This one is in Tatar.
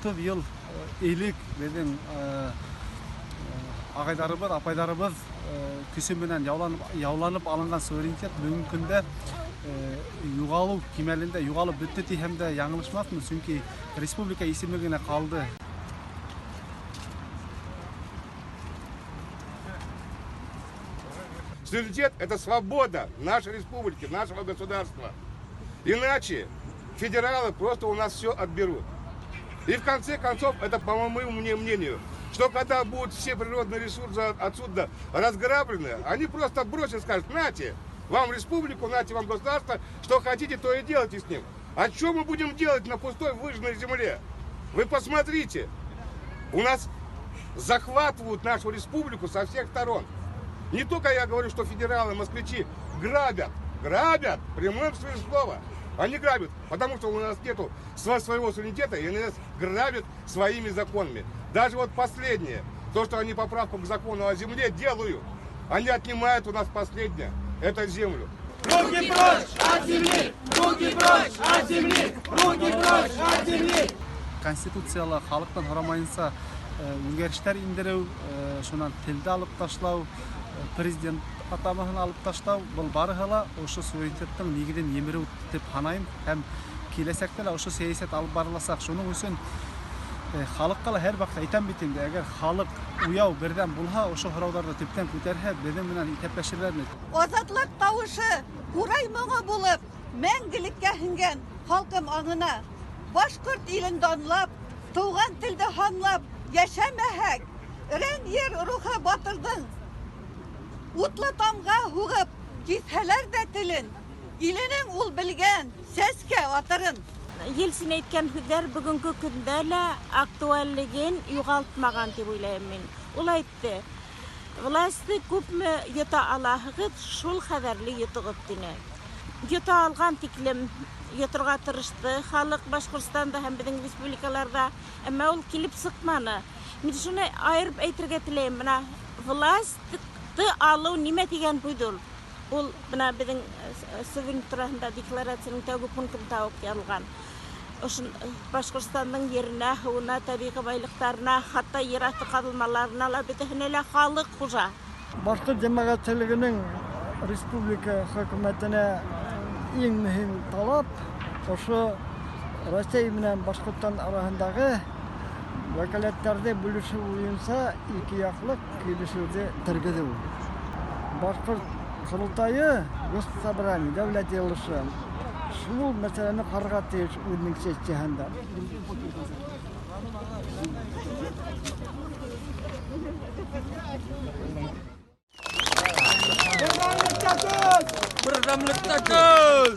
30 йыл элек безнең агайларыбыз, апайларыбыз көче менән яуланып, яуланып алынган суверенитет бүгенге көндә югалу кимәлендә, югалып бетте дисәм дә яңылышмасмын, чөнки республика исеме генә калды. Суверенитет – это свобода нашей республики, нашего государства. Иначе федералы просто у нас все отберут. И в конце концов, это по моему мнению, что когда будут все природные ресурсы отсюда разграблены, они просто бросят, скажут, нате, вам республику, нате вам государство, что хотите, то и делайте с ним. А что мы будем делать на пустой выжженной земле? Вы посмотрите, у нас захватывают нашу республику со всех сторон. Не только я говорю, что федералы, москвичи грабят, грабят, в прямом смысле слова. Они грабят, потому что у нас нету своего суверенитета, и они нас грабят своими законами. Даже вот последнее, то, что они поправку к закону о земле делают, они отнимают у нас последнее, это землю. Руки прочь от земли! Руки прочь от земли! Руки прочь от земли! Конституцияла халыктан һорамайынса үзгәрешләр индереү, шуннан телде алып ташлау, президент атамаһын алып ташлау, был барыһы ла ошо суверенитеттың нигеҙен емереү тип һанайым һәм киләсәктә лә ошо сәйәсәт алып барыласаҡ. Шуның өсөн халыҡҡа ла һәр ваҡыт әйтәм бит инде, әгәр халыҡ уяу берҙәм булһа, ошо һорауҙарҙы төптән күтәрһә, беҙҙең менән иҫәпләшерҙәр. Азатлык тавышы курай моңо булып мәңгелеккә һеңгән халкым аңына. Башкорт илен данлап, туган телде һанлап яшәмәһәк, өрән ер рухы батырҙың. Утлы тамға һуғып, киҫһәләр ҙә телен, иленең ул белгән сәскә атырын. Ельцин әйткән һүҙҙәр бөгөнгө көндә лә актуальлеген юғалтмаған тип уйлайым мин. Ул әйтте, власты күпме йота алаһығыҙ, шул хәҙәрле йотоғоҙ тине. Йота алған тиклем йоторға тырышты халыҡ Башҡортостанда һәм беҙҙең республикаларҙа, әммә ул килеп сыҡманы. Мин шуны айырып әйтергә теләйем, бына властьты алыу нимә тигән һүҙ ул? Ул бына беҙҙең суверенитет тураһында декларацияның тәүге пунктында уҡ яҙылған. Ошон Башҡортостандың еренә, һыуына, тәбиғи байлыҡтарына, хатта ер аҫты ҡаҙылмаларына ла бөтәһенә лә халыҡ хужа. Башҡорт йәмәғәтселегенең республика хөкүмәтенә иң мөһим талап ошо Рәсәй менән Башҡортостан араһындағы вәкәләттәрҙе бүлешеү буйынса ике яҡлыҡ килешеүҙе тергеҙеү. Башҡорт ҡоролтайы, Госсобрание, дәүләт йыйылышы шул мәсьәләне ҡарарға тейеш үҙенең сессияһында. Берҙәмлектә көс! Берҙәмлектә көс!